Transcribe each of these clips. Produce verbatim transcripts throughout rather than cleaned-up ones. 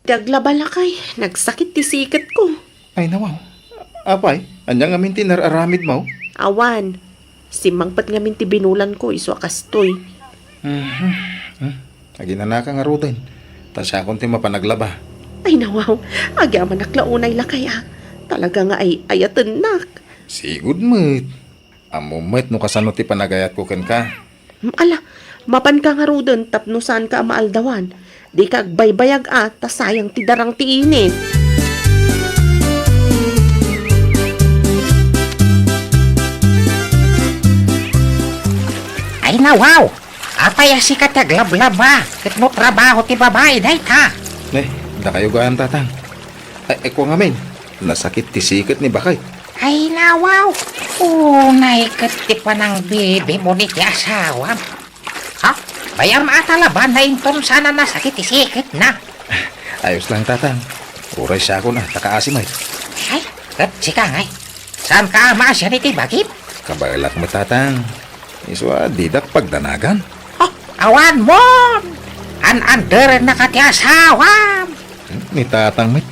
Ti aglaba lakay, nagsakit ti siketko. Ay, nawaw. Apay, ania ngamin ti inar-aramidmo? Awan. Simmangpet ngamin ti binulanko, isu a kastoy. Mhm. Hmm. Aginanaka ngaruden. Ta siakon ti mapan aglaba. Ay, nawaw. Agyamanak la unay lakay, a. Talaga nga ay ayatennak. Sigud met. Ammom met no kasano ti panagayatko kenka. Ala, mapanka ngaruden tapno saanka a maaldawan. Dika agbaybayag a, ta sayang ti darang ti init. Ay, nawaw! Apay a sika ti aglablaba, ket no trabaho ti babai dayta? Eh, dakayo gayam, Tatang. Ay, ay, kua ngamin, nasakit ti siket ni baket. Ay, nawaw! Unay ket ti panangbibimon iti asawam. Ha? Bayam a talabanna inton saan a nasakit ti siketna. Ayos lang, Tatang. Uray siakon a, ta kaasi met. Ay, ket sika ngay. Saanka a maasian iti bagim? Kabaelak met, Tatang. Isu a didak pagdanagan. Oh, awan mon! An-anderennaka ti asawam. Hmm, ni Tatang met.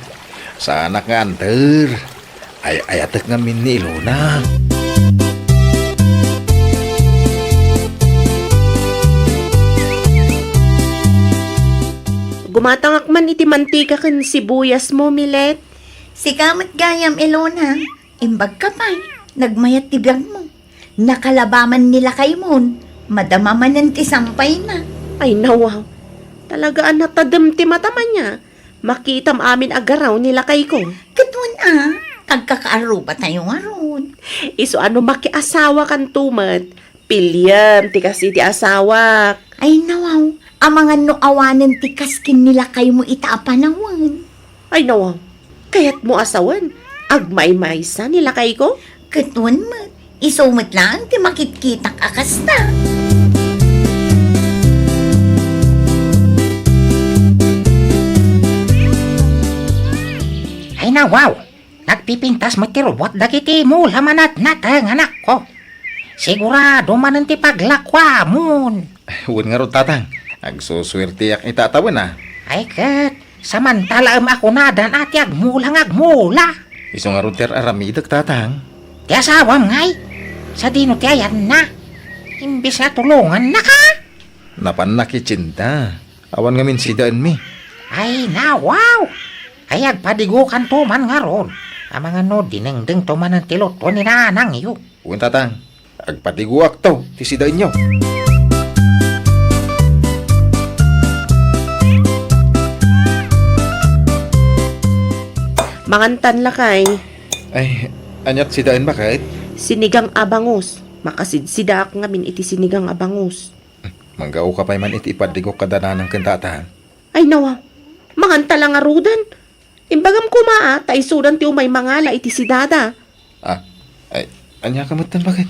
Saanak nga under. Ay-ayatek ngamin ni Ilona. Gumatangak man iti mantika ken sibuyasmo, Milet. Sika met gayam, Ilona. Imbagka pay, nagmayat ti biagmo. Nakalaba man ni lakaymon, madama manen ti sampayna. Ay, nawaw. Talaga a natadem ti matam ania. Makitam amin a garaw ni lakayko. Ket wen a, agkakaarrubatayo ngarud. Isu a no makiasawakanto met, piliem ti kas iti asawak. Ay, nawaw, amangan no awanen ti kas ken ni lakaymo ita a panawen. Ay, nawaw, kayatmo a sawen, agmaymaysa ni lakayko? Ket wen met, isu met laeng ti makitkitak a kasta. Ay, nawaw! Nagpipintas met ti rubuat dagiti mula manatnateng, anakko. Sigurado manen ti paglakuamon. Wen ngarud, Tatang. Agsusuertiak ita a tawen a. Ay ket, samantalaem a kunadan a ti agmula nga agmula. Isu ngarud ti ar-aramidek, Tatang. Ti asawam ngay? Sadino ti ayanna? Imbes nga tulongannaka? Napanna kitchenna. Awan ngamin sidaenmi. Ay, nawaw! Ay, agpadigokanto man ngarud. Amangan no dinengdengto manen ti lutuen ni nanangyo. Wen, Tatang. Agpadigoakto ti sidaenyo. Mangantan lakay. Ay, aniat sidaen, baket? Sinigang a bangus. Makasidsidaak ngamin iti sinigang a bangus. Manggaoka pay man iti ipadigok kada nanang ken tatang. Ay, nawa. Manganta la ngaruden. Imbagam koma a, ta isudan ti umay mangala iti sidada. Ah, ay, ania ka metten, baket?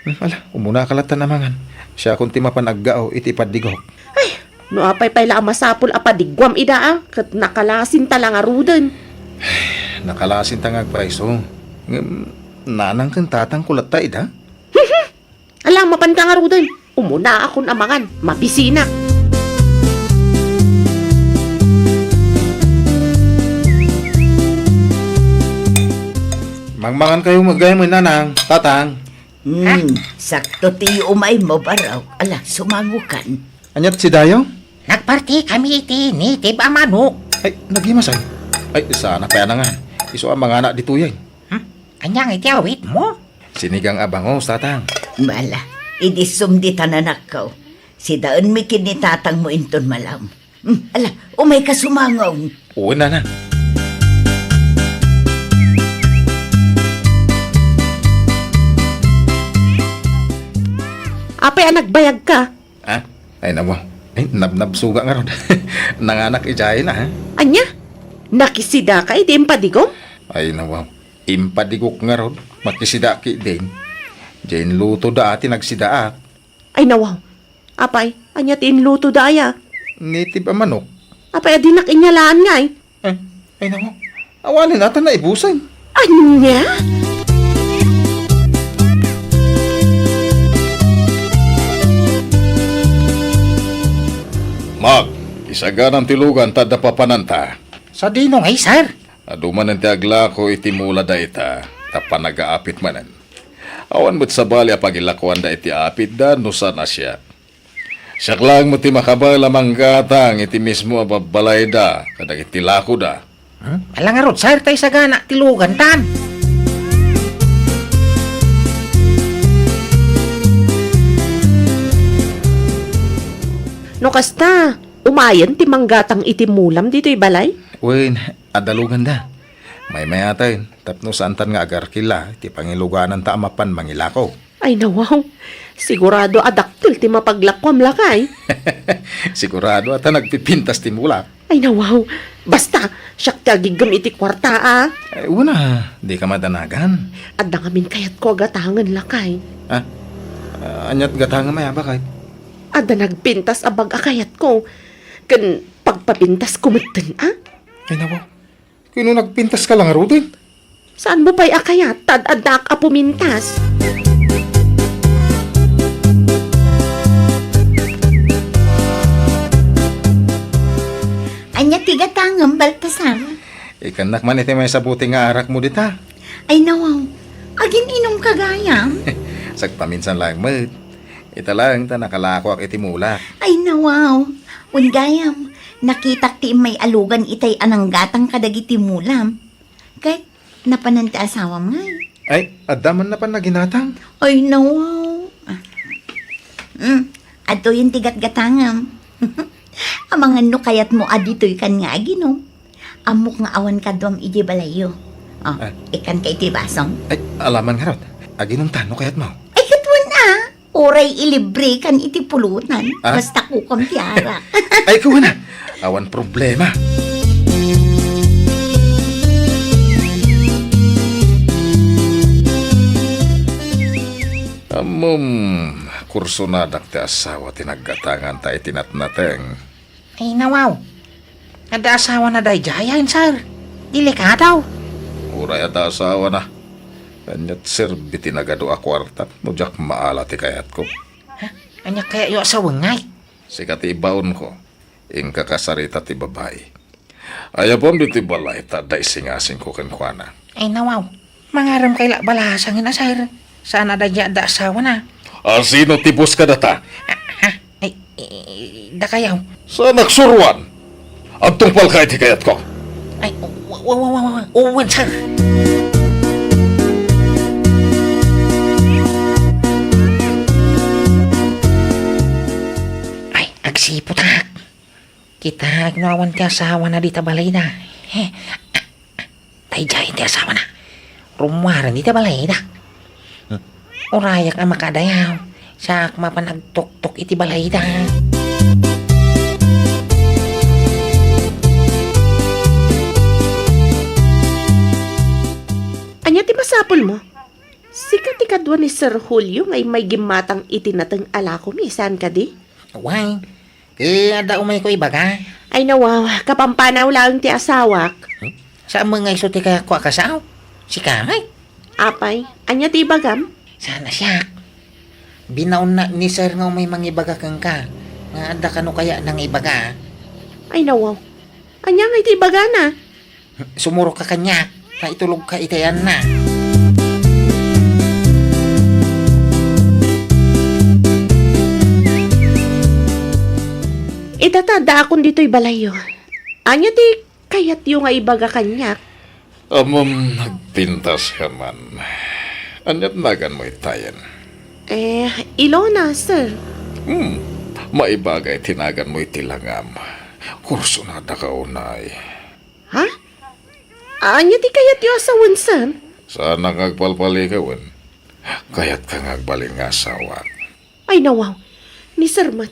Hmm, ala, umunaka latta a mangan. Siakon ti mapan aggao iti ipadigok. Ay, no apay pay la a masapul a padiguam ida a, ket nakalasinta la ngaruden. Nakalasinta nga agprayso. Ngem, nanang ken tatangko latta ida? Ala, mapanka ngaruden. Umunaakon a mangan, mabisinak. Mangmangan kayo gayam, nanang, tatang. Hmm, sakto ti umaymo, Barok. Ala, sumangokan. Aniat sidayo? Nagpartikami iti nitib a manok. Ay, nagimasan. Ay, sana pay a nangan. Isu a mangana ditoyen. Hmm? Ania nga iti awitmo? Sinigang a bangus, tatang. Ala, idissum ditan, anakko. Sidaenmi ken ni tatangmo inton malaem. Hmm, ala, umayka sumangon. Wen, nanang. Apay a nagbayagka? Ha? Ay, nawa. Ay, nabnabsuga ngarud. Nanganak idiay na, ha? Ania? Nakisidaka iti impadigom? Ay, nawa. Impadigok ngarud. Makisidaak ketdin. Diay inlutoda a ti nagsidaak. Ay, nawa. Apay, ania ti inlutoda aya? Nitib a manok. Apay, a dinak inyalaan ngay? Eh, ay, naku. Awanen ata naibusan. Ania? Mag, Isaganan ti lugan ta adda papananta. Sadino ngay, sir? Adu manen ti aglako iti mula dayta, ta panagaapit manen. Awan met sabali a pagilakoanda iti apitda no saan a siak. Siak laeng met ti makabal a manggatang iti mismo a babbalayda kadagiti lakoda. Hmm? Ala ngarud, sir, ta isagana ti lugan tan. No kasta, umayen ti manggatang iti mulam ditoy balay? Wen, adda luganda. Maymayaten, tapno saantan nga agarkila ti pangilugananta a mapan mangilako. Ay, nawaw. Sigurado a dakkel ti mapaglakuam, lakay. Sigurado a ta nagpipintas ti mula. Ay, nawaw. Basta, siak ti agiggem iti kuarta, a. Ay, una, dika madanagan. Adda ngamin kayatko a gatangen, lakay. Ah, ah, aniat gatangem a, bakit? Adda nagpintas a bag a kayatko. Ken pagpapintasko metten, a. Ay, nawaw. Kuno nagpintaska la ngaruden? Saanmo pay a kayat ta ad-addaak a pumintas? Ania ti gatangem, Baltasar? Ikannak man iti maysa buting nga arakmo dita. Ay, nawaw. Agin-inumka gayam? Sagpaminsan laeng met. Ita laeng ta nakalakoak iti mulak. Ay, nawaw. Wen gayam, nakitak ti immay a lugan itay a nanggatang kadagiti mulam. Ket napanan ti asawam ngay? Ay, adda man napan naginatang. Ay, nawaw. Ah. Mm, adtoyen ti gatgatangam. Amangan no kayatmo a ditoy kan nga aginom. Ammok nga awan kaduam idiay balayyo. Oh, ah, ikkanka iti basong. Ay, alaman ngarud. Aginom ta no kayatmo. Ay, ket wen a. Uray ilibre kan iti pulutan. Ah? Basta kukuam ti arak. Ay, kuana. Awan problema. Ammom, kursonadak ti asawa ti naggatanganta iti natnateng. Ay, nawaw. Adda asawana daydiay, sir. Delikado. Uray adda asawana. Aniat serbi ti nagadu a kuarta no diak maala ti kayatko? Ha? Ania kayatyo a sawen ngay? Sika ti ibaonko. Inka kasarita ti babai. Ayabam ditoy balay ta adda isingasingko kenkuana. Ay, nawaw. Mangaram kay la balasangen a, sir. Saan a daydiay adda asawana? A, sino ti boss kadata? Ah, ah, ay, eh, dakayaw. Saan a suroan? Agtungpalka iti kayatko. Ay, wa-, wa-, wa-, wa-, wa-, wen, sir. Ay, agsiputak. Kitaek no awan ti asawana dita balayda. He. Daydiay ti asawana. Rummuaren ita balayda. Urayak a makadayaw. Saak mapan agtuktok iti balayda. Ania ti masapulmo? Sika ti kadua ni Sir Julio nga immay gimmatang iti nateng a lakomi, saan kadi? Wen, Ti adda umayko ibaga? Ay, nawaw, kapampanaw laeng ti asawak. Hmm? Saan met nga isu ti kayatko a kasao? Sika met. Apay, ania ti ibagam? Saan a siak. Binaonna ni sir nga umay mangibaga kenka. Nga adda kano kayatna nga ibaga? Ay, nawaw. Ania ngay ti ibagana? Sumurok ka kaniak, ta itulog ka iti ayanna. Ita ta addaakon ditoy balayyo. Ania ti kayatyo nga ibaga kaniak? Ammom, nagpintas ka man. Aniat naganmo itayen? Eh, Ilona, sir. Hmm, maibaga iti naganmo iti langam. Kursunada ka unay. Ha? Ania ti kayatyo a sawen, sir? Saanak nga agpalpalikawen. Kayatka nga agbalin nga asawak. Ay, nawaw. Ni sir met.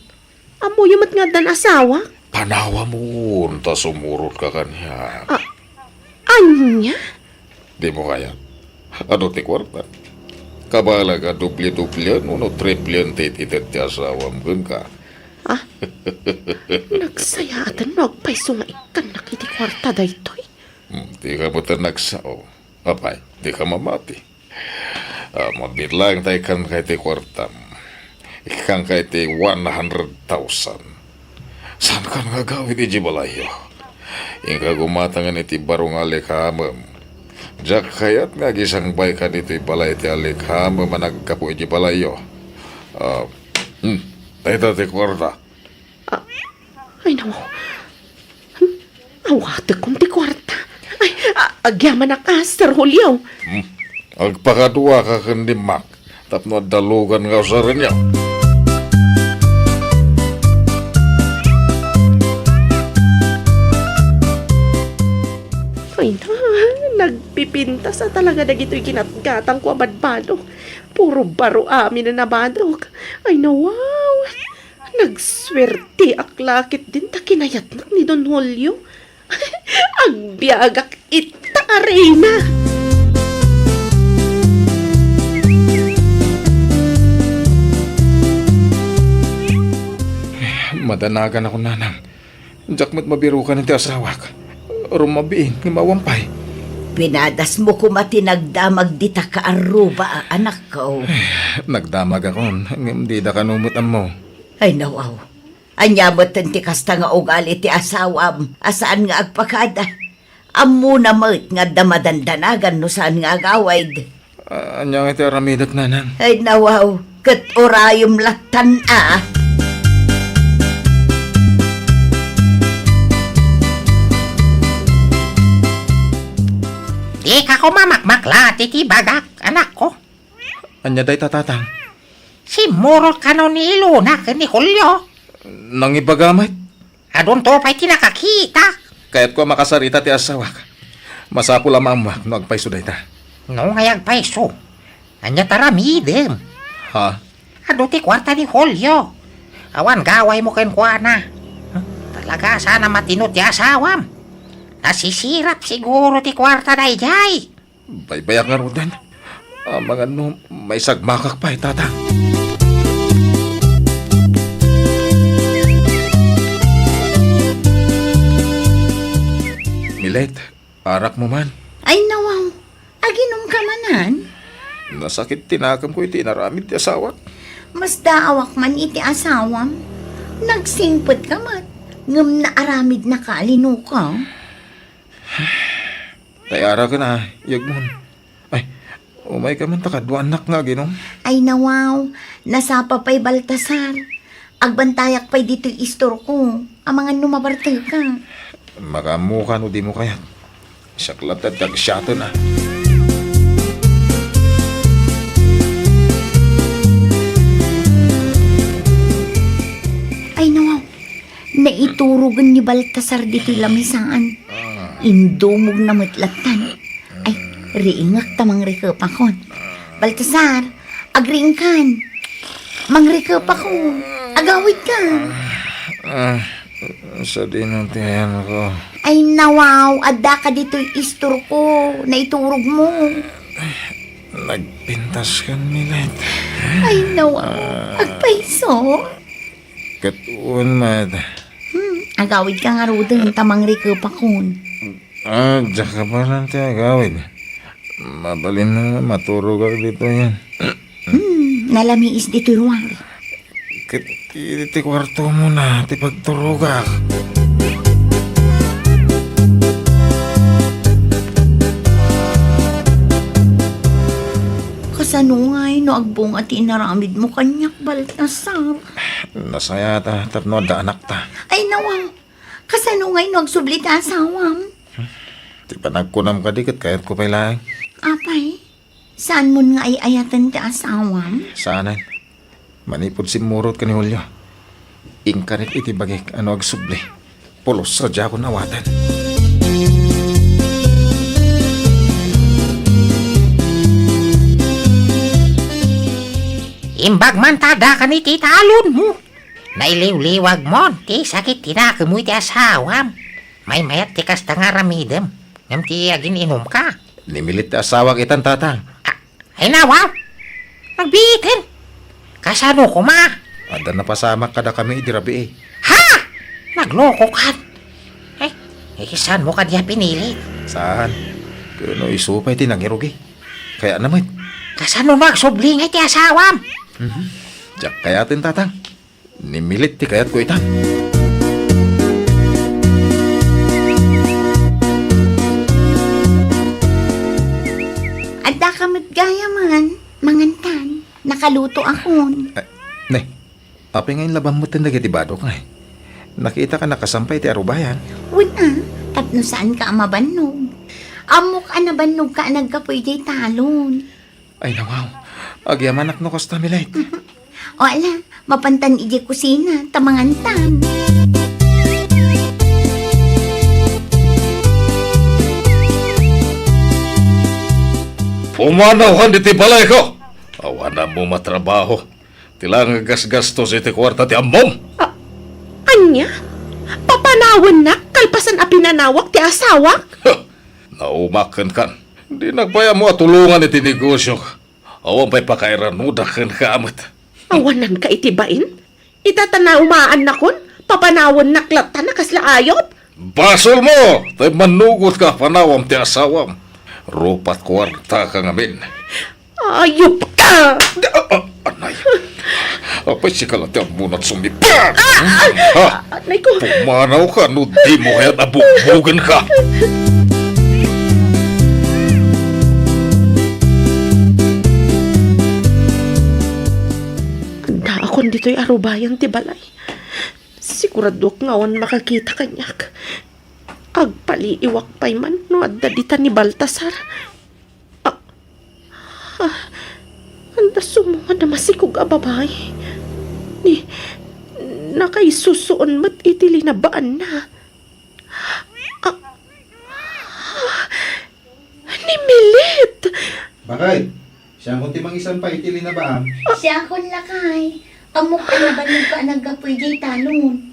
Ammoyo met nga addan asawak? Panawamon ta sumurotka kaniak. Ah, ania? Dimo kayat? Adu ti kuarta. Kabaelak a doble-doblean wenno triplean ti itited ti asawam kenka. Ah? Nagsayaaten no agpayso nga ikkannak iti kuarta daytoy? Hmm, dika met nagsao. Apay, dika mamati. Ah, mabiit laeng ta ikkanka iti kuartam. Ikkanka iti one hundred thousand. Saankan nga agawid idiay balayyo? Inka gumatangen iti baro nga alikamem. Diak kayat nga agisangbayka ditoy balay ti alikamem a naggapu idiay balayyo. Ah, hmm, dayta ti kuarta. Ah, ay, no. Awatekon ti kuarta. Ay, a-, agyamanak a, Sir Julio. Hmm. Agpakaduaka ken ni Mac tapno adda lugan nga usarenyo. Ay na, nagpipintas a talaga dagitoy ginatgatangko a badbado. Puro baro amin a nabadok. Ay na, wow! Nagsuerteak la ketdin ta kinayatnak ni Don Julio. Agbiagak ita a reyna. Madanagan ako, nanang. Diak met mabirukan iti asawak. Rumabiin nga maawan pay. Pinadasmo koma ti nagdamag dita kaarruba a anakko. Nagdamagakon, ngem dida kano met ammo. Ay, nawaw. Ania met ti kasta nga ugali ti asawam a saan nga agpakada? Ammona met nga adda madandanagan no saan nga agawid. Ah, ania nga ti aramidek, nanang? Ay, nawaw, ket urayem lattan a. Dika koma makmaklat iti bagak, anakko. Ania dayta, tatang? Simmurot kano ni Ilona ken ni Julio. Nangibaga met. Adunto pay ti nakakitak. Kayatko a makasarita ti asawak. Masapul a maammuak no agpayso dayta. No ngay agpayso, ania ti aramidem? Ha? Adu ti kuarta ni Julio. Awan gawaymo kenkuana. Talaga saan a matino ti asawam. Nasisirap siguro ti kuarta daydiay. Baybayak ngaruden. Amangan no maisagmakak pay, tatang. Milet, arakmo man. Ay, nawaw. Aginumka manen? Nasakit ti nakemko iti inaramid ti asawak. Masdaawak man iti asawam. Nagsingpetka met, ngem naaramidnaka a linukaw. Tay araken a, Yegmon. Ay, umayka man ta kaduanak nga aginum. Ay, nawaw, nasapa pay, Baltasar. Agbantayak pay ditoy istorko. Amangan no mabarteka. Makaammoka no dimo kayat. Siak latta ti agsiaten a. Ay, nawaw. Naiturogen ni Baltasar ditoy lamisaan. Indumogna met lattan. Ay, riingek ta mangrikepakon. Baltasar, agriingkan. Mangrikepakon. Agawidka. Ah, sadino ti ayanko? Ay, nawaw, addaka ditoy istorko. Naiturogmo. Nagpintas kan Milet. Ay, nawaw. Ah. Agpayso. Ket wen met. Hmm, agawidka ngaruden ta mangrikepakon. Ah, diak kabaelan ti agawid. Mabalin a maturogak ditoyen. Hmm, nalamiis ditoy ruar. Ket iti kuartomon a ti pagturogak. Kasano ngay no agbunga ti inaramidmo kaniak, Baltasar? Nasayaat a tapno adda anakta. Ay, nawaw. Kasano ngay no agsubli ti asawam? Ti panagkunam kadi ket kayatko pay laeng. Apay, saanmon nga ay-ayaten ti asawam? Saanen. Manipud simmurot ken ni Julio, inkarik iti bagik a no agsubli, pulos sadiakon awaten. Imbag man ta addakan iti talonmo. Nailiwliwagmon ti sakit ti nakemmo iti asawam. Maymayat ti kasta nga aramidem, ngem ti agin-inumka. Nimilit ti asawak itan, tatang. A-, ay, nawaw! Nagbiiten! Kasano koma? Adda napasamak kadakami idi rabii. Ha? Naglokokan? Ay, ikisanmo kadi a pinili? Saan? Kuno isu pay ti nangirugi. Kayatna met. Kasano no agsubli ngay ti asawam? Mhm. Diak kayaten, tatang. Nimilit ti kayatko itan. Mangantan, nakalutoakon. Eh, ne, apay nga inlabam met dagiti badok, ne? Nakitak a nakasampay ti arubayan. Wen a, tapno saanka a mabannog. Ammok a nabannogka a naggapu idiay talon. Ay, nawaw. Agyamanak no kasta, Milet. O ala, mapantan idiay kusina, ta mangantan. Pumanawkan iti balayko! Awan ammo matrabaho. Ti la nga gasgastos iti kuarta ti ammom. A-, ania? Papanawennak kalpasan a pinanawak ti asawak? Huh! Naumak kenkan. Dinak pay ammo a tulongan iti negosio. Awan pay pakairanuda kenka met. Awananka iti bain? Ita ta naumaannakon, papanawennak latta a kasla ayop? Basolmo! Tay manugot ka a panawam ti asawam. Rupat kuarta ka ngamin. Ayop ka! Ah, ah, anay. Apay sika la ti ammonat sumipa? Ah, ah, ha? Anay ko. Pumanaw ka no di mo kayat a bugbugen ka. Addaakon ditoy arubayan ti balay. Siguraduak nga awan makakita kaniak. Agpaliiwak pay man no adda dita ni Baltasar. Ah, ah, anda sumo nga namasikog a babai? Ni, nakaisusuon met iti linabaanna. Ah, ah, ni Milet! Bakit? Siakon ti mangisampay iti linabaam. Siakon, lakay. Ammok a nabannog ka a naggapu idiay talon.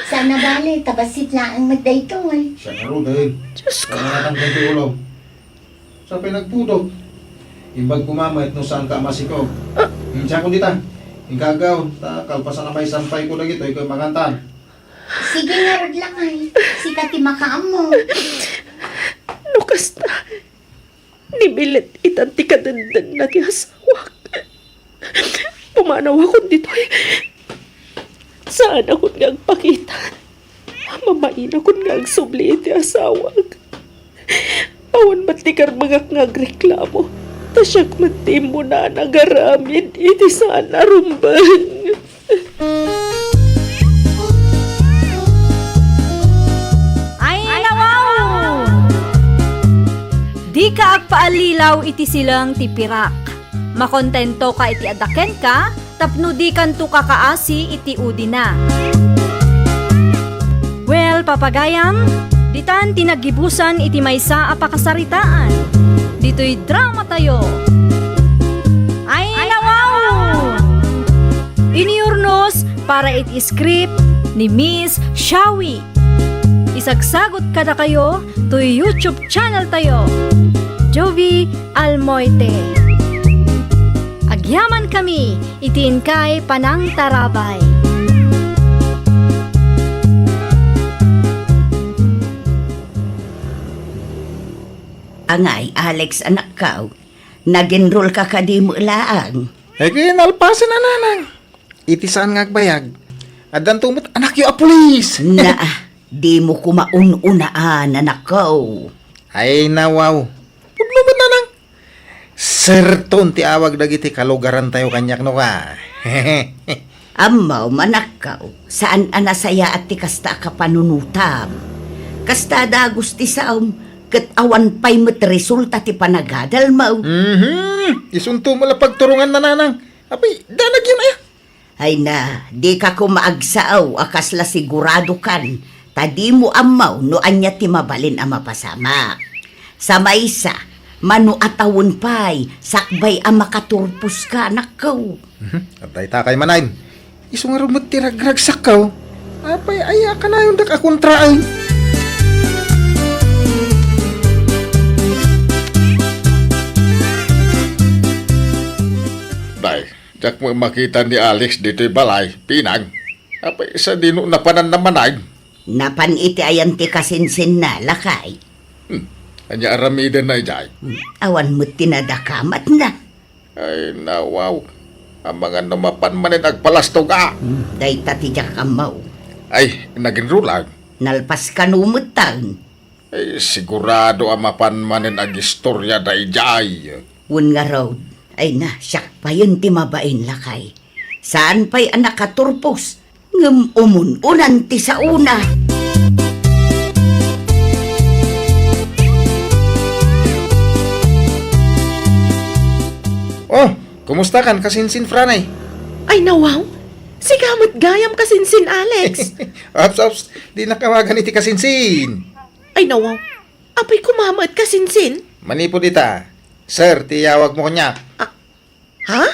Saan a bale, ta bassit laeng met daytoy. Siak ngaruden. Diyos ko. Saan nga natanggal ti ulo? Sa pinagpudot. Imbag koma met no saanka a masikog. Ah. Hmm, siakon dita. Inka agawon, ta kalpasan a maisampayko dagitoy ket mangantan. Sige ngarud, lakay. Sika ti makaammo. No kasta, ni Milet itan ti kadendenna ti asawak. Pumanawakon ditoy. Saanakon nga agpakita. Mamainakon nga agsubli iti asawak. Awan met ti karbengak nga agreklamo. Ta siak met ti immuna a nagaramid iti saan a rumbeng. Ay, nawaw! Dika agpaallilaw iti silang ti pirak. Makontentoka iti adda kenka tapno dikanto kakaasi iti udina. Well, papagayam, ditan ti naggibusan iti maysa a pakasaritaan. Ditoy dramatayo. Ay, nawaw! Inurnos para iti script ni Miss Shawi. Isagsagut kadakayo toy YouTube channel tayo, Jovie Almoite. Agyamankami iti inkay panangtarabay. Angay, Alex, anakko, nag-enroll ka kadi met laeng? Ay, kaya nalpasen a nanang. Iti saan nga agbayag, addanto met anakyo a pulis. Naa, dimo koma un-unaan, anakko. Ay, nawaw. Pudno met, nanang. Serton ti awag dagiti kalugarantayo kaniak, no ka. Ammo, manakko, saan a nasayaat ti kasta a kapanunotam. Kasta dagus ti saom, ket awan pay met resulta ti panagadalmo. Mhm. Isunto mo la pagturongan, nanang. Apay, danag yan, aya. Ay na, dika koma agsao a kasla siguradokan, ta dimo ammo no ania ti mabalin a mapasamak. Sa maysa, mano a tawen pay, sakbay a makaturposka, anakko. Mhm. Adda itakay manen. Isu ngarud met ti ragragsakko. Apay aya a kanayondak a kontraen? Day, diak met makita ni Alex ditoy balay, Pinang. Apay sadino napananna manen? Napan iti ayan ti kasinsinna, lakay. Hmm. Ania aramidenna idiay? Hmm. Awan met ti nadakamatna. Ay, nawaw. Amangan no mapan manen agpalastog a. Hmm. Dayta ti diak ammo. Ay, nag-enroll a. Nalpas kano metten? Ay, sigurado a mapan manen agistorya daydiay. Wen ngarud, Ay na, siak payen ti mabain, lakay. Saan pay a nakaturpos, ngem umun-unan ti saona. Oh, kumusta kan kasinsin, Franny? Ay, nawaw. Sika met gayam kasinsin, Alex. Ops, ops. Dinak awagan iti kasinsin. Ay, nawaw. Apay, koma met kasinsin? Manipud ita, sir ti iyawagmo kaniak. Ah, ha?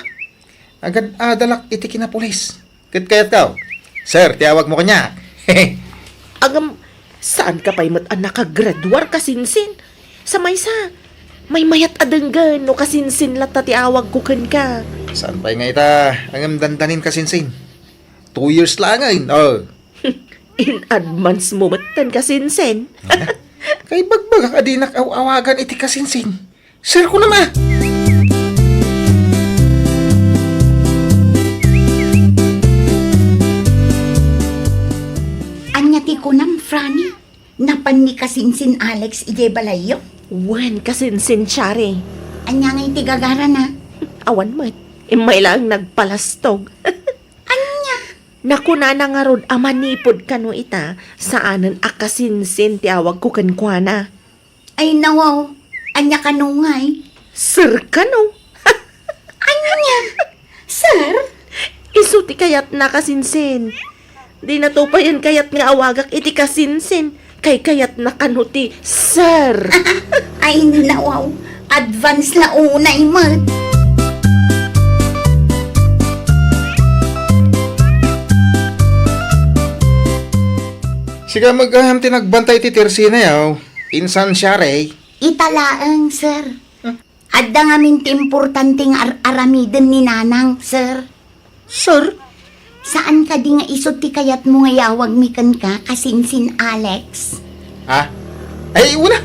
Agad-adalak iti kinapulis. Ket kayatko, sir ti iyawagmo kaniak. Agam, saanka pay met a nakagraduar kasinsin? Sa maysa, maymayat a denggen no kasinsin latta ti awagko kenka. Saan pay nga ita, ngem dandanin kasinsin. Two years laengen, oh. In advance mo metten kasinsin. Ha? Kaibagbagak a dinak aw-awagan iti kasinsin. Sir ko naman. Ania ti kunam, Franny? Napan ni kasinsin Alex idiay balayyo? Wen, kasinsin Shari. Ania ngay ti gagarana? Awan met. Immay laeng nagpalastog. Ania? Nakunana ngarud a manipud kano ita, saanen a kasinsin ti awagko kenkuana. Ay, nawaw. Ania kano ngay? Sir kano. Ania? Sir? Isu ti kayatna kasinsin. Dina to payen kayat nga awagak iti kasinsin. Kaykayatna kano ti sir. Ay, nawaw. Advance la unay met. Sika met gayam ti nagbantay iti tersena, yaw. Insan Shari. Ita laeng, sir. Huh? Adda ngamin ti importante nga ar-, aramiden ni Nanang, sir. Sir? Saan kadi nga isu ti kayatmo nga iyawagmi kenka, kasinsin Alex? Ha? Ay, una.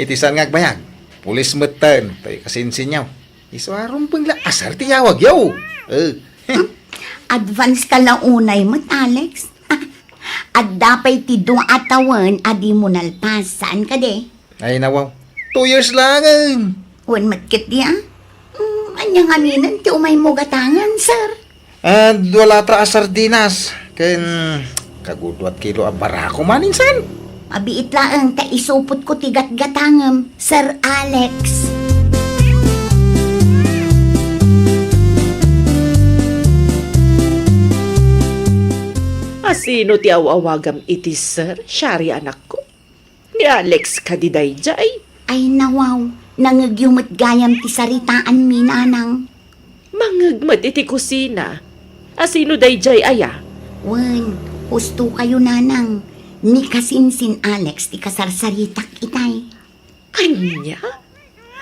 Iti saan nga agbayag? Pulis metten, toy kasinsinyo. Isu a rumbeng la a sir ti iyawagyo. Eh. Advance ka la unay met, Alex. Adda pay ti dua a tawen a dimo nalpas, saan kadi? Ay, nawaw. Two years laeng. Wen met ketdi, ah. Mm, ania ngaminen ti umaymo gatangen, sir? Ah, dua lata a sardinas, ken kaguduat kilo a barako man, insan. Mabiit laeng ta isupotko ti gatgatangem, Sir Alex. Asino ti aw-awagam iti sir, Shari, anakko? Ni Alex kadi daydiay? Ay, nawaw, nangegyo met gayam ti saritaanmi, Nanang. Mangngeg met iti kusina. Asino daydiay aya? Wen, husto kayo, Nanang. Ni kasinsin Alex ti kasarsaritak itay. Ania?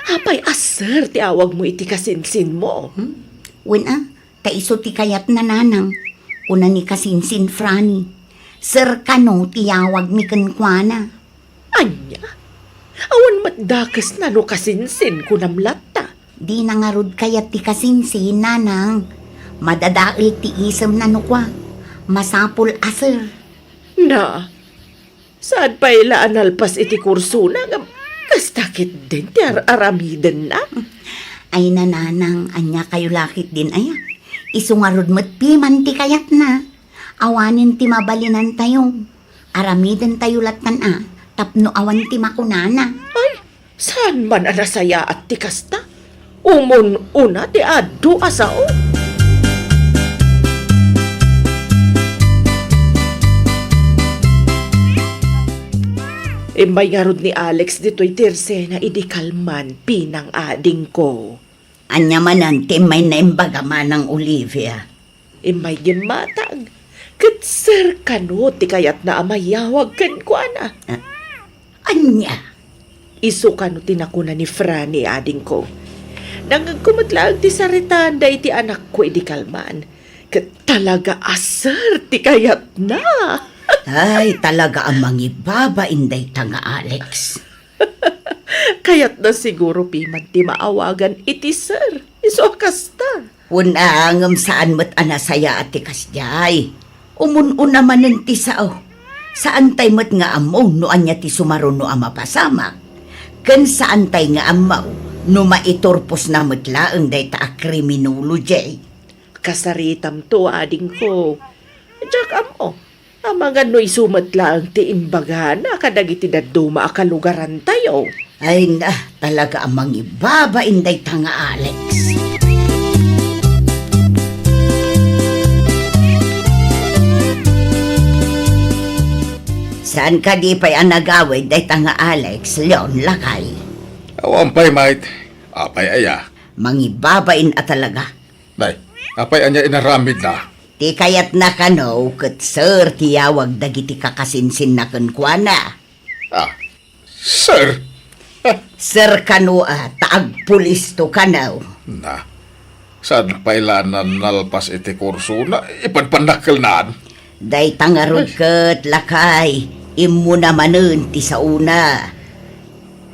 Apay a sir ti awagmo iti kasinsinmo? Hmm? Wen a, ta isu ti kayatna, Nanang. Kuna ni kasinsin Franny, sir kano ti yawagmi kenkuana. Ania? Awan met dakesna no kasinsin kunam latta. Dina ngarud kayat ti kasinsin, Nanang. Madadael ti isemna no kua, masapul a sir. Na, saan pay la a nalpas iti kursona ngem kasta ketdin ti ar-aramidenna? Ay, Nanang, ania kayo la ketdin aya? Isu ngarud met piman ti kayatna. Awanen ti mabalinantayo. Aramidentayo lattan a tapno awan ti makunana. Ay, saan man a nasayaat ti kasta? Umun-una ti adu a sao. Immay ngarud ni Alex ditoy tersena idi kalman, pinang-adingko. Ania manen ti immay naimbag a manang Olivia? Immay gimmatag. Ket sir kano ti kayatna a mayawag kenkuana. Ah, ania? Isu kano ti nakuna ni Franny, adingko. Nangngegko met laeng ti saritaan daydi anakko idi kalman. Ket talaga a sir ti kayatna. Ay, talaga a mangibabain dayta nga Alex. Kayatna siguro piman ti maawagan iti sir. Isu a kasta. Wen a, ngem saan met a nasayaat ti kasdiay. Umun-una manen ti sao. Saantay met nga ammo no ania ti sumaruno a mapasamak. Ken saantay nga ammo no maiturposna met laeng dayta a criminology. Kasaritamto, adingko. Diak ammo. Amangan no isu met laeng ti imbagana kadagiti dadduma a kalugarantayo. Ay na, talaga a mangibabain dayta nga Alex. Saan kadi pay a nagawid dayta nga Alex, Leon, lakay? Awan pay, mait. Apay aya? Mangibabain a talaga. Nay, apay ania inaramidna? Ti kayatna kano ket sir ti yawag dagiti kakasinsinna kenkuana. Ah, sir? Sir kano a, ta agpulisto kano. Na, saan pay la nalpas iti kursona? Ipanpannakkelnaan. Dayta ngarud ket, lakay, immuna manen ti saona.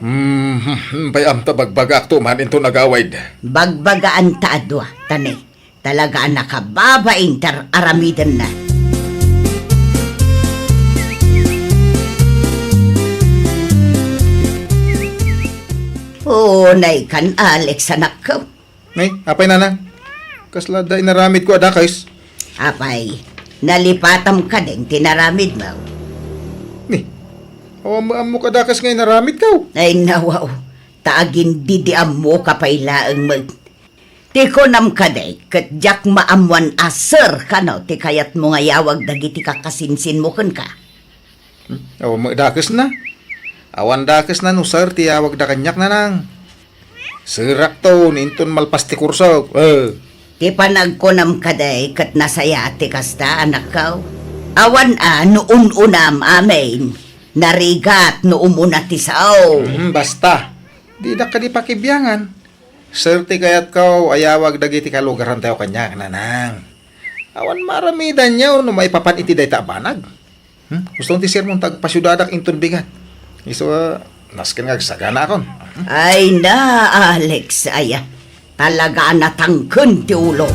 Hmm, hmm, hmm, pay amta bagbagaakto man inton agawid. Bagbagaanta a dua, tani. Talaga a nakababain ti ar-aramidenna. Unay kan, Alex, anakko. Nay, apay, nanang? Kasla adda inaramidko a dakes? Apay, nalipatam kadin ti naramidmo? Ni, awan met ammok a dakes nga inaramidko. Ay, nawaw. Ta agindidiammoka pay laeng met. Ti kunam kadi, ket diak maammuan a sir kano ti kayatmo nga yawag dagiti kakasinsinmo kenka. Hmm? Awan met dakesna. Awan dakesna no sir ti yawagda kaniak, nanang. Sirakto, ni inton malpas ti kursok. Eh. Ti panagkunam kadi ket nasayaat ti kasta, anakko. Awan a no un-unam amin. Narigat no umuna ti sao. Hmm, basta. Didak kadi pakibiangan. Sir ti kayatko a yawag dagiti kalugarantayo kaniak, nanang. Awan maaramidanyo no maipapan iti dayta a banag. Hmm? Gusto ti sermon ta agpasiudadak inton bigat. Isu a, nasken nga agsaganaakon. Hmm? Ay na, Alex, aya. Talaga a natangken ti ulom.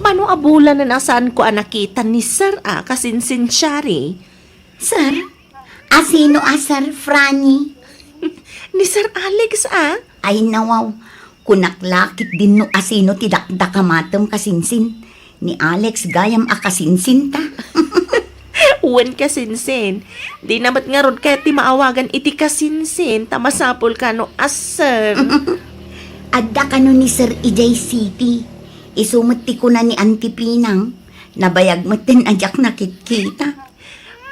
Mano a bulanen a saanko a nakita ni Sir a kasinsinsiari? Sir? Asino a Sir Franny? Ni Sir Alex a? Ay, nawaw. Kunak la ketdin no asino ti dakdakamatem, kasinsin. Ni Alex gayam a kasinsinta. Wen, kasinsin. Dina met ngarud kayat ti maawagan iti kasinsin ta masapul kano a sir. Adda kano ni Sir idiay city. Isu met ti kuna ni Auntie Pinang. Nabayag metten a diak nakitkita.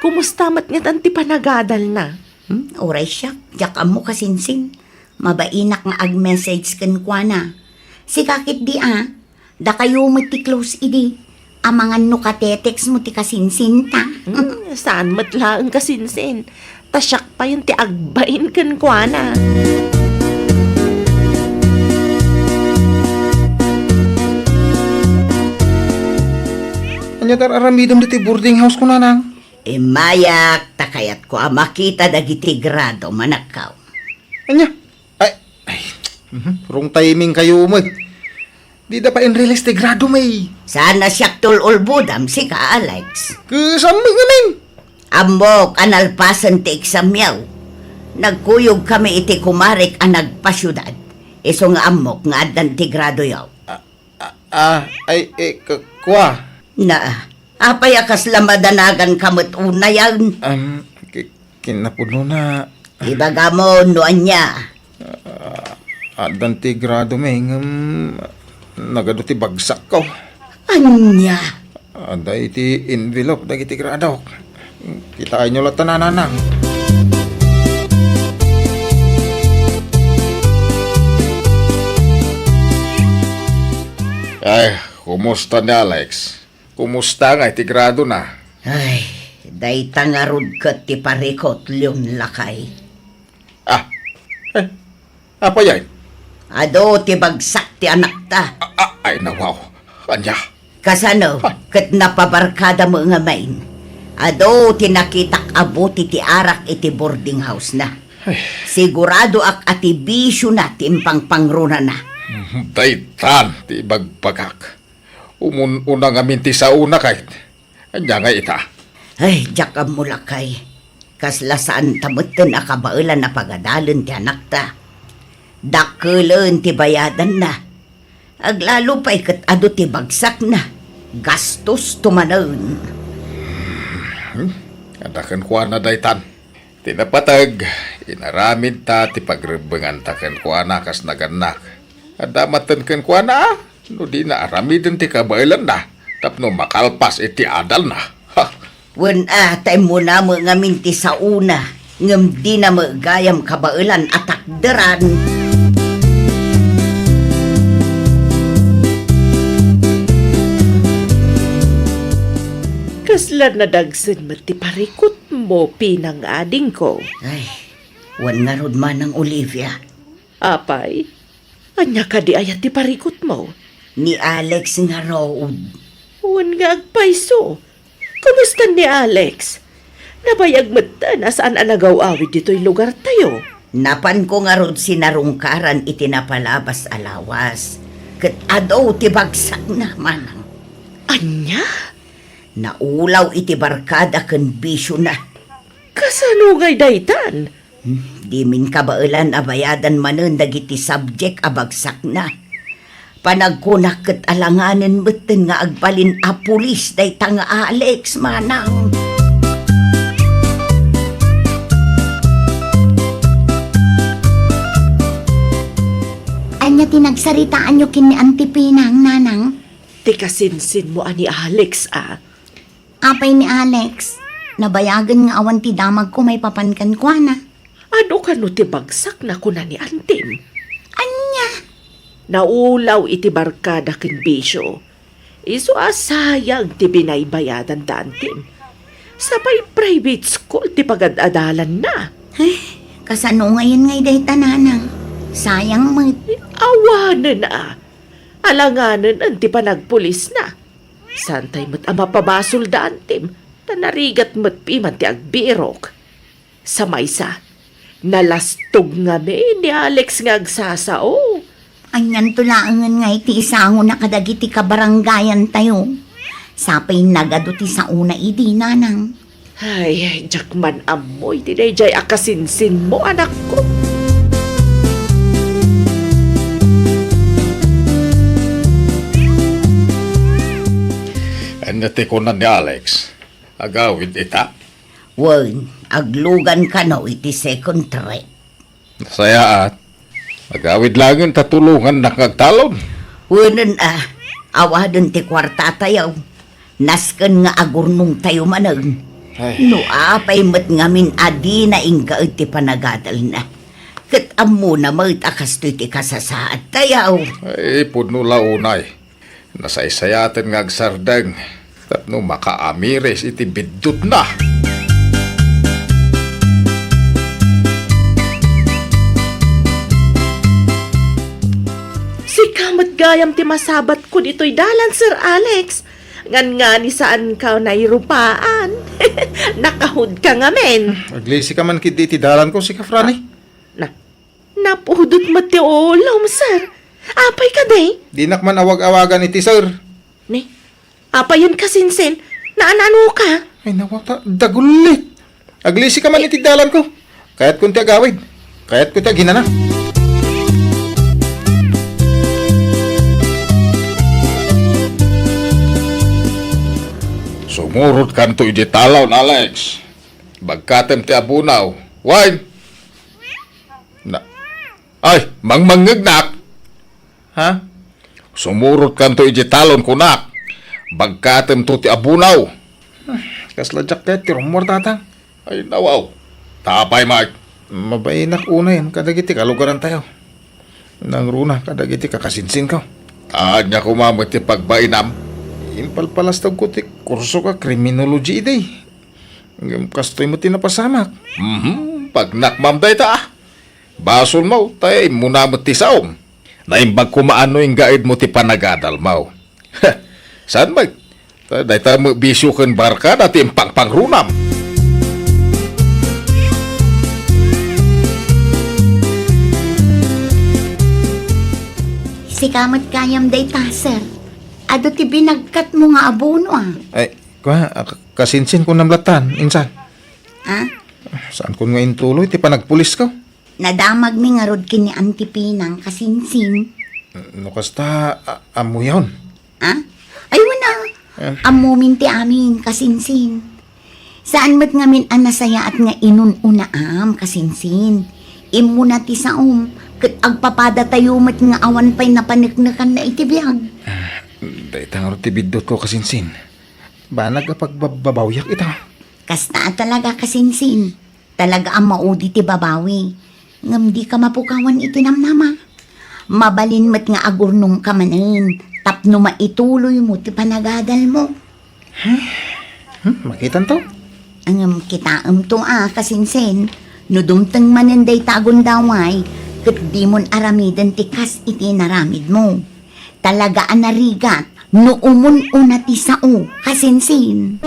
Kumusta met ngatan ti panagadalna? Hmm, uray siak, diak ammo, kasinsin. Mabainak nga ag-message kenkuana. Sika ketdi a, dakayo met ti close idi. Amangan no katetext mo ti kasinsinta. Hmm, saan met laeng, kasinsin. Ta siak payen ti agbain kenkuana. Ania ti ar-aramidem ditoy boarding house ko, nanang? Immayak, ta kayatko a makita dagiti grado, manakkaw. Ania? Ay, ay, mhm, wrong timing kayo met. Dida pay in-release ti grado, may. Saan a siak tul-ulbodam, sika, Alex. Ket saan met ngamin? Ammok a nalpasen ti examyo. Nagkuyog kami iti kumarek a nagpasiudad. Isu nga ammok nga addan ti gradoyo. Ah, ah, ah, ay, eh, k-, kua. Na, apay a kasla madanagan ka met unayen? Am, ki-, kinapudnona. Ibagam no ania. Ah, addan ti grado, may, ngem nagadu ti bagsakko. Ania? Adda iti envelope dagiti gradok. Kitaenyo latta, nanang. Ay, kumusta ni Alex? Kumusta nga iti gradona? Ay, dayta ngarud ket ti parikot, Leon, lakay. Ah, eh, apay aya? Adu ti bagsak ti anakta. A-, a-, ay, nawaw. Ania? Kasano? Ay. Ket napabarkada met ngamin. Adu ti nakitak a buti ti arak iti boarding house na. Ay. Siguradoak a ti bisiona ti impangpangrunana. Mhm, daytan ti ibagbagak. Umun-una ngamin ti saona kay. Ania ngay ita? Ay, diak ammo lakay. Kasla saanta metten a kabaelan a pagadalen ti anakta. Dakkelen ti bayadanna. Aglalo pay ket adu ti bagsakna. Gastosto manen. Hmm? Adda kenkuana daytan. Ti napateg, inaramidta ti pagrebbenganta kenkuana kas nagannak. Adda maten kenkuana, no dina aramiden ti kabaelanna tapno makalpas iti adalna. Ha! Wen a, ta immuna met ngamin ti saona, ngem dina met gayam kabaelan a takderan. Kasla nadagsen met ti parikutmo, pinangadingko. Ay, wen ngarud manang Olivia. Apay, ania kadi aya ti parikutmo? Ni Alex ngarud. Wen nga agpayso. Kumusta ni Alex? Nabayag metten a saan a nagaw-awid ditoy lugartayo. Napanko ngarud sinarungkaran iti napalabas a lawas. Ket adu ti bagsakna, manang. Ania? Naulaw iti barkada ken bisiona. Kasano ngay daytan? Hmm, dimin kabaelan a bayadan manen dagiti subject a bagsakna. Panagkunak ket alanganen metten nga agbalin a pulis dayta nga Alex, manang. Ania ti nagsaritaanyo ken ni Auntie Pinang, nanang? Ti kasinsinmo a ni Alex, a. Apay ni Alex, nabayagen nga awan ti damagko maipapan kenkuana. Adu kano ti bagsakna kuna ni antim? Ania? Naulaw iti barkada ken bisio. Isu a sayang ti binaybayadan da antim. Sapay private school ti pagad-adalanna. Ay, kasano ngayen ngay dayta, nanang? Sayang met. Awanen a. Alanganen ti panagpulisna. Saantay met a mapabasol da antim, ta narigat met piman ti agbirok. Sa maysa, nalastog ngamin ni Alex nga agsasao. Anianto laengen nga iti isangona kadagiti kabarangayantayo? Sapay nagadu ti saona idi, nanang. Ay, diak man ammo iti daydiay a kasinsinmo, anakko. Ania ti kuna ni Alex? Agawid ita? Wen, aglugan kano iti second trip. Nasayaat. Agawid laengen ta tulongannak nga agtalon. Wenen a, awaden ti kuartatayo. Nasken nga agurnongtayo manen. Ay. No apay met ngamin a dina inggaed ti panagadalna. Ket ammona met a kastoy ti kasasaadtayo. Ay, pudno la unay. Nasaysayaten nga agsardeng tapno makaamiris iti biddutna. Sika met gayam ti masabatko ditoy dalan, Sir Alex. Nganngan, saanka nairupaan. Nakahood ka ngamin. Aglisika man ketdi iti dalanko, sika, Franny. Na, napudot met ti ulom, sir. Apay kadi? Dinak man awag-awagan iti sir. Ni, apayen ka, Sinsin? Naan-ano ka? Ay, nawa ta, dagullit. Aglisika man iti dalanko. Kayatkon ti agawid. Kayatko ti aginana. Sumurot kanto iti talon, Alex. Bagkatem ti abunaw. Wine! Na, ay, mangmangngegnak. Ha? Sumurot kanto iti talon, kunak. Bagkatemto ti abunaw. Ah, kasla diak ket ti rummuar, tatang. Ay, nawaw. Tapay, Mike. Mabainak unayen kadagiti kalugarantayo. Nangruna kadagiti kakasinsinko. Ania koma met ti pagbainam? Impalpalastogko ti kurso ka criminology idi. Ngem kastoy met ti napasamak. Mhm, pagnakmam dayta. Basolmo, ta immuna met ti saom. Naimbag koma no inggaedmo ti panagadalmo. Saan met? Ta-, dayta met bisio ken barkada ti impangpangrunam. Sika met gayam dayta, sir. Adu ti binagkatmo nga abono, a. Ay, kua, a, ka-, kasinsin kunam latan, insan. A? Saankon nga intuloy ti panagpulisko? Nadamagmi ngarud ken ni Auntie Pinang, kasinsin. No kasta, a-, ammoyon. A? Ay, wen a. Eh. Ammomin ti amin, kasinsin. Saan met ngamin a nasayaat nga inun-unaam, kasinsin. Immuna ti saom, ket agpapadatayo met nga awan pay napaneknekanna iti biag. Ah, dayta ngarud ti biddutko, kasinsin. Banag a pagbabawyak ita. Kasta a talaga, kasinsin. Talaga a maudi ti babawi. Ngem dika mapukawan iti namnama. Mabalin met nga agurnongka manen tapno maituloymo ti panagadalmo. Hmm, makitanto? Ngem kitaemto a, kasinsin, no dumteng manen dayta a gundaway, ket dimon aramiden ti kas iti inaramidmo. Talaga a narigat no umun-una ti sao, kasinsin.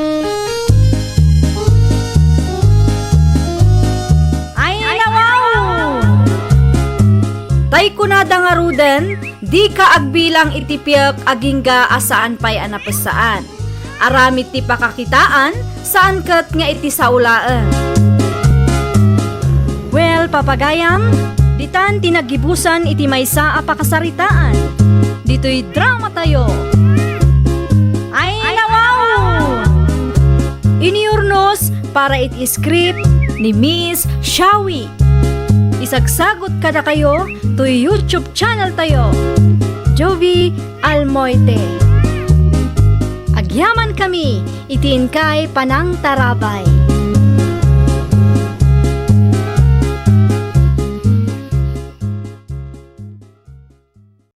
Ay, nawaw! Tay kunada ngaruden, dika agbilang iti piek agingga a saan pay a napessaan. Aramid ti pakakitaan, saan ket nga iti sao laeng. Well, papagayam, ditan ti nagibusan iti maysa a pakasaritaan. Ditoy dramatayo. Ay, nawaw! Inurnos para iti script ni Miss Shawi. Isagsagot kadakayo toy YouTube channel tayo, Jovi Almoite. Agyamankami iti inkay panangtarabay.